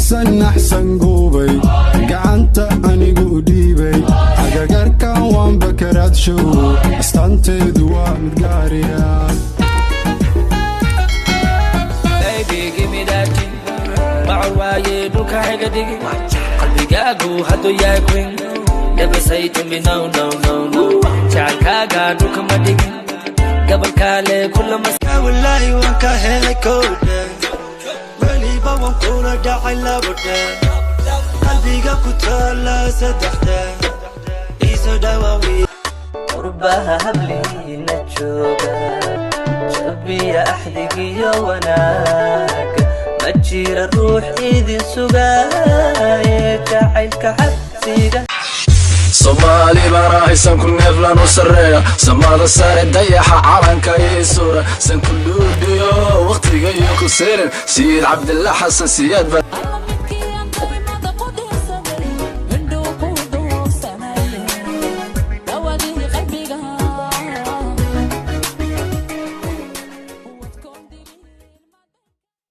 Axsan axsan guubay, gacanta anigu u dhiibay. Agagarkan waanba karaadshow, astaanteedu waa mid gaariya. Baby, give me that thing. Bacur waaye dhulka xiga dhigi. Qalbigaagu hadduu yahay queen. Never say to me no, no, no, no. Jacaylkaaga dhulka ma dhigin. Gabalkaale kulama. Walaahi waan ka helay kowdhe, weliba waan kula dhacay labadhe, qalbiga ku taala saddexde, iisoo dhawaawi. Qurbaha habliina jooga, jabiya axdigiyo wanaaga, ma jira ruux idin sugaaye jacaylka xabsiga. Soomaali baan ahaysan ku neeflan u sarreeya samada sare, dayaxa calanka iyo suura san ku dhuudhiyo, waqtiga iyo ku seerin Sayid Cabdilla Xasan Siyaad ba.